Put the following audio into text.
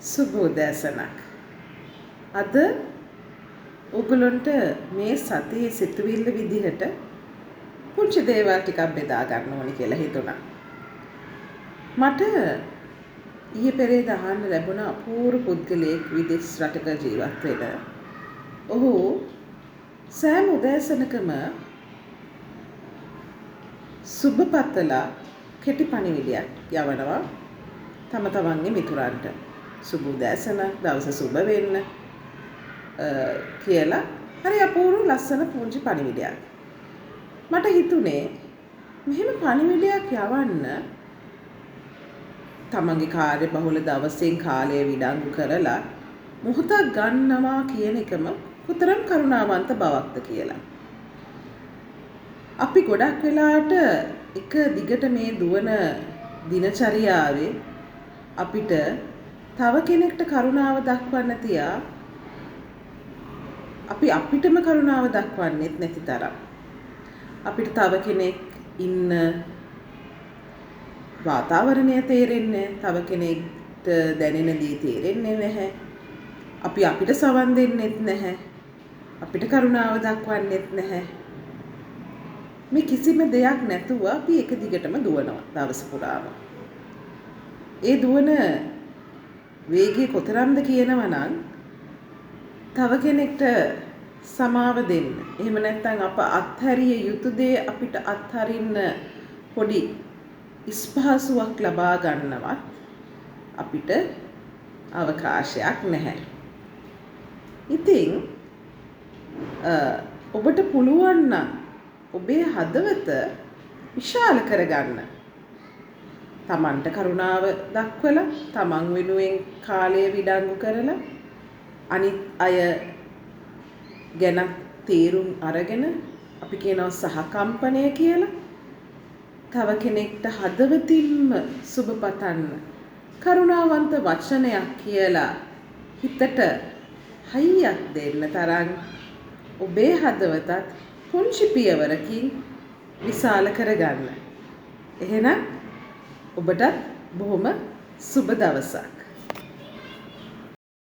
සුබ උදෑසනක්. අද ඔගොල්ලන්ට මේ සතියේ සිතුවිල්ල විදිහට පුංචි දේවල් ටිකක් බෙදා ගන්න ඕනි කියලා හිතුණා. මට ඊයේ පෙරේද අහන්න ලැබුණ අපූර්ව පුද්ගලයෙක් විදේශ රටක ජීවත් වෙන. ඔහු සෑම උදෑසනකම සුබ පතලා කෙටි පණිවිඩයක් යවනවා තම තමන්ගේ මිතුරන්ට. සුබ උදෑසනක්, දවස සුබ වෙන්න කියලා හරි අපූර්ව ලස්සන පුංචි පණිවිඩයක්. මට හිතුනේ මෙහෙම පණිවිඩයක් යවන්න තමන්ගේ කාර්ය බහුල දවසෙන් කාලය විඩංගු කරලා මොහොතක් ගන්නවා කියන එකම කොතරම් කරුණාවන්ත බවක්ද කියලා. අපි ගොඩක් වෙලාවට එක දිගට මේ දුවන දිනචරියාවේ අපිට තව කෙනෙක්ට කරුණාව දක්වන්න තියා අපි අපිටම කරුණාව දක්වන්නෙත් නැති තරම්. අපිට තව කෙනෙක් ඉන්න වාතාවරණය තේරෙන්නේ, තව කෙනෙක්ට දැනෙන දේ තේරෙන්නේ නැහැ. අපි අපිට සවන් දෙන්නෙත් නැහැ. අපිට කරුණාව දක්වන්නෙත් නැහැ. මේ කිසිම දෙයක් නැතුව අපි එක දිගටම දුවනවා දවස පුරාම. ඒ දුවන වේගය කොතරම්ද කියනවා නම් තව කෙනෙක්ට සමාව දෙන්න. එහෙම නැත්නම් අප අත්හැරිය යුතු දේ අපිට අත්හරින්න පොඩි ඉස්පහසුවක් ලබා ගන්නවත් අපිට අවකාශයක් නැහැ. ඉතින් ඔබට පුළුවන් නම් ඔබේ හදවත විශාල කරගන්න. තමන්ට කරුණාව දක්වලා, තමන් වෙනුවෙන් කාලය විඩංගු කරලා, අනිත් අය ගැන තේරුම් අරගෙන අපි කියනවා සහකම්පනය කියලා. තව කෙනෙක්ට හදවතින්ම සුබ පතන්න, කරුණාවන්ත වචනයක් කියලා හිතට හයියක් දෙන්න තරම් ඔබේ හදවතත් පුංචි පියවරකින් විශාල කරගන්න. එහෙනම් ඔබටත් බොහොම සුබ දවසක්.